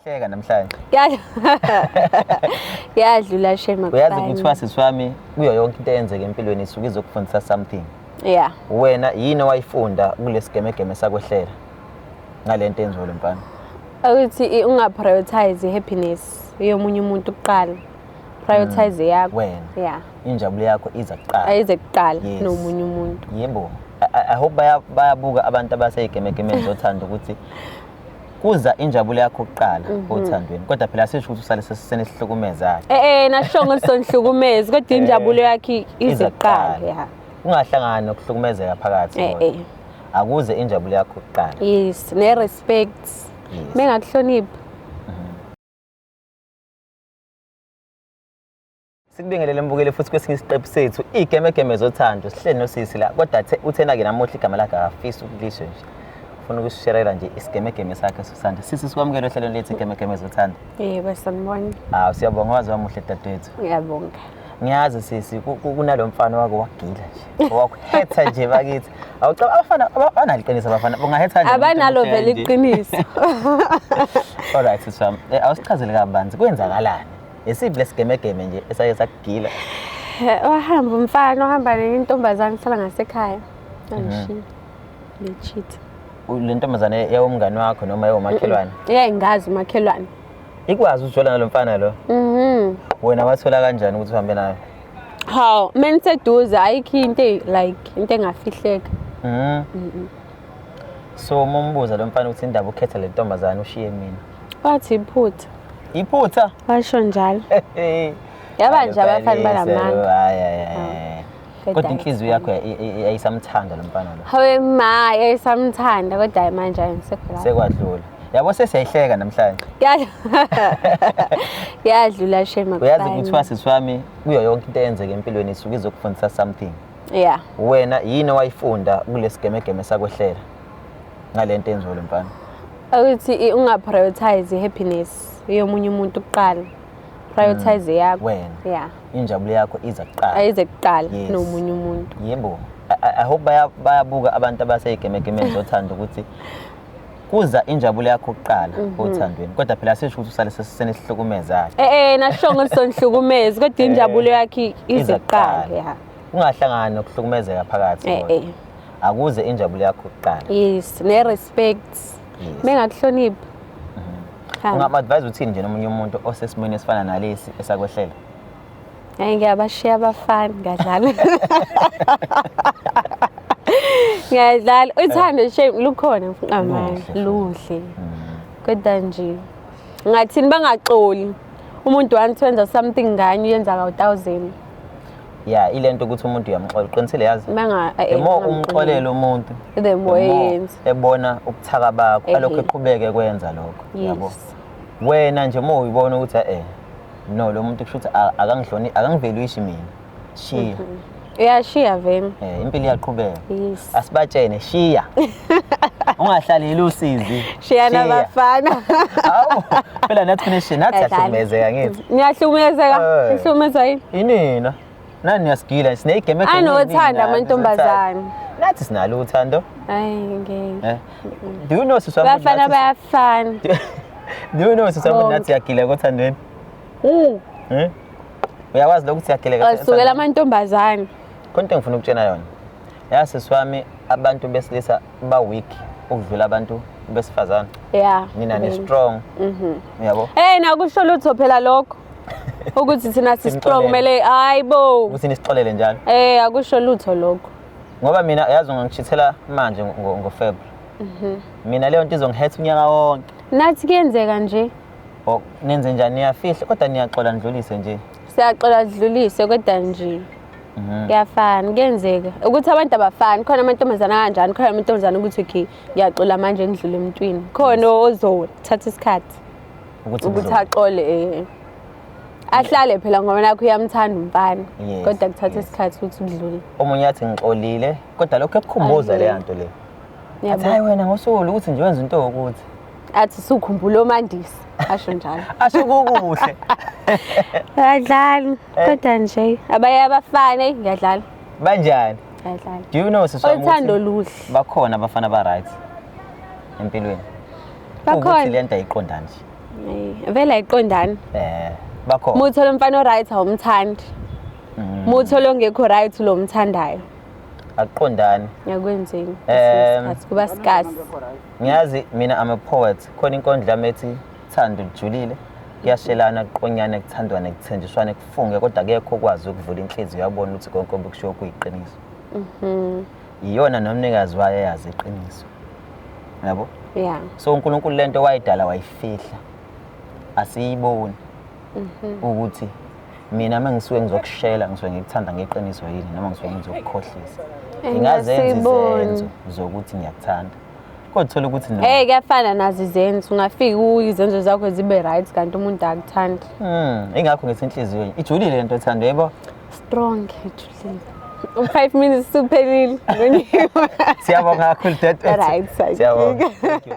Hleka namhlanje. Yadlula shame. Uyazi kuthiwa sisi wami kuyo yonke into eyenzeka empilweni isuke izokufundisa something. Yeah. Wena yini owayifunda kulesigemegeme sakwehlela ngalento enziwe lo mfana? Ukuthi unga-prioritize i-happiness yomunye umuntu kuqala. Prioritize yakho. Wena. Yeah. Injabulo yakho iza kuqala. Ayize kuqala Yes. nomunye umuntu. Yebo. I hope bayabuka abantu abaseyigemegemeni zothando ukuthi kuza injabulo yakho kuqala othandweni, kodwa phela asisho ukuthi usale senisihlukumeza. Nasho ngisonhlukumezi kodwa injabulo yakhe ize Iza kuqala. kuqala. Yeah. Ungahlangani nokuhlukumezeka phakathi kodwa. Akuze injabulo yakho kuqala. Yes, ne respect. Yes. Mengakuhloniphi. Sikubingelele mbukeli futhi kwesinye isiqephu sethu igemegeme zothando, sihleli nosisi la, kodwa uthena-ke namuhla igama lakhe akafisi ukulisho nje, ufuna ukusisherela nje isigemegeme sakhe sothando. Sisi, sikwamukele ohlelweni lethu igemegeme zothando. Yebo, sanibona. Hawu, siyabonga, waze wamuhle dadewethu. Ngiyabonga. Ngiyazi sisi, kunalo mfana wake wagila nje, wakuhetha nje bakithi. Awucaba abafana banalo iqiniso, abafana bungahetha nje umuntu Abanalo omusha vele nje. iqiniso. Alright sisi wami, awusichazele kabanzi kwenzakalani? Yesiphi lesigemegeme nje esake sakugila? Wahamba umfana, wahamba nenye intombazane sala ngasekhaya. Angishiya. Ngicheat. Le ntombazane yawumngani wakho noma yawumakhelwane? Yayingazi umakhelwane. Ikwazi ukujola nalo mfana lo? Mhm. Wena wathola kanjani ukuthi uhambe naye? Hawu, meniseduze ayikho into like into engafihleka. So uma umbuza lo mfana ukuthi indaba ukhetha le ntombazane ushiye mina. Wathi iphutha. Iphutha? Washo njalo. Yaba nje abafana banamanga. Hayi hayi hayi. Kodwa Kodwa inhliziyo yakho yayisamthanda lo mfana lo. Hawe ma, yayisamthanda kodwa hayi manje ayisekho lapho. Sekwadlula. Yabo, sesiyayihleka namhlanje. Yadlula shame. Uyazi kuthiwa sisi wami kuyo yonke into eyenzeka empilweni isuke izokufundisa something. Yeah. Wena yini owayifunda kulesigemegeme sakwehlela ngalento enziwe lo mfana? Ukuthi unga-prioritize i-happiness yomunye umuntu kuqala. Prioritize yakho. Wena. Yeah. Injabulo yakho iza kuqala. Ayize kuqala Yes. nomunye umuntu. Yebo. I hope bayabuka abantu abaseyigemegemeni zothando ukuthi kuza injabulo yakho kuqala othandweni, kodwa phela asisho ukuthi usale senisihlukumeza. Nasho ngisonhlukumezi kodwa injabulo yakhe ize Iza kuqala. kuqala. Yeah. Ungahlangani nokuhlukumezeka phakathi kodwa. Akuze injabulo yakho kuqala. Yes, ne respect. Yes. Mengakuhloniphi. Hamba. Ungam-advise uthini nje nomunye umuntu osesimweni esifana nalesi esakwehlela? Hayi, ngiyabashiya abafana, ngiyadlala. Ngiyadlala. Uthando shame lukhona mfana, Luhle. luhle. Kodwa nje ngathini bangaxoli. Umuntu once wenza something nganye uyenza ka 1000. Ya, ile nto ukuthi umuntu uyamxola, uqinisile yazi. Banga The more umxolela umuntu, the more eyenza. ebona ubuthaka bakho, alokhu eqhubeke kwenza lokho, yabo. Yes. Wena nje uma uyibona ukuthi no, lo muntu kusho ukuthi akangihloni, akangivaluishi mina, shiya. Uyashiya vele. Impilo iyaqhubeka. Yes. Asibatshene, shiya. Ungahlaleli usizi. Shiya nabafana. Hawu, phela nathi kuneshiya, nathi Ngiyadlala. siyahlukumezeka ngithi. Niyahlukumezeka. Eh. Nihlukumezwa yini? Inina. Nani niyasigila, sineyigeme Anothando amantombazane. Nathi sinalo uthando. Hayi ngeke. Do you know sisi wami ukuthi Abafana nathi- bayafana. Do you know sisi wami ukuthi Bonke. nathi siyagila kothandweni? Eh? Uyakwazi lokhu siyagileka? Asukela amantombazane. Khona into engifuna ukutshena yona. Yazi sisi wami, abantu besilisa ba weak ukudlula abantu besifazane. Yeah. Nina ni strong. Uyabo? Nakusho lutho phela lokho. Ukuthi thina si strong Simxolele. kumele hayibo. Ukuthi nisixolele njalo. Akusho lutho lokho. Ngoba mina yazi ungangishithela manje ngo-February. Mina leyo nto izongihetha unyaka wonke. Nathi kuyenzeka nje. Oh, nenze njani, niyafihla kodwa niyaxola nidlulise nje. Siyaxola sidlulise kodwa nje. Kuyafana, kuyenzeka. Ukuthi abantu abafani, khona amantombazana kanjani, khona amantombazana ukuthi okay, ngiyaxola manje ngidlule emntwini. Khona ozothatha isikhathi Ukuthi ukuthi kudlule. axole Ahlale phela ngoba nakho uyamthanda umfana. Yes, Kodwa kuthatha yes. isikhathi ukuthi kudlule. Omunye athi ngixolile kodwa lokho ekukhumbuza leya nto le. Athi hayi Yabo. wena ngosuku ukuthi nje wenza into yokuthi. Athi sukhumbula omandisi, asho njalo. Asho kukuhle. Ngiyadlala kodwa nje abaye abafana eyi ngiyadlala. Banjani? Ngiyadlala. Do you know sisi wami Uthando ukuthi luhle. bakhona abafana ba right empilweni? Bakhona. Ukuthi le nto ayiqondani nje. Ayi, vele ayiqondani. Bakhona. Uma uthola umfana o-right awumthandi. Uma uthola ongekho right lo mthandayo. Akuqondani. Akwenzeki. Isikhathi kuba scarce. Ngiyazi mina I'm a poet. Khona inkondlo yami ethi thando lijulile. Kuyashelana, kuqonyane, kuthandwane, kuthenjiswane, kufunge kodwa akekho okwazi ukuvula inhliziyo yabona ukuthi konke obekushiwo kuyiqiniso. Iyona nomnikazi wayo eyazi iqiniso. Yabo? Yeah. So uNkulunkulu lento wayidala wayifihla. Asiyiboni ukuthi mina uma ngisuke ngizokushela ngisuke ngikuthanda ngeqiniso yini noma ngisuke ngizokukhohlisa. Ngingazenza Asiyiboni. izenzo zokuthi ngiyakuthanda. Kodwa uthola ukuthi no. Hey, kuyafana nazo izenzo. Ungafika izenzo zakho zibe right kanti umuntu akuthandi. Ingakho ngithi inhliziyo ijulile lento ethando yebo. Strong ijulile. U-5 minutes suphelile. Siyabonga kakhulu dadewethu. Right, Siyabonga. Thank you.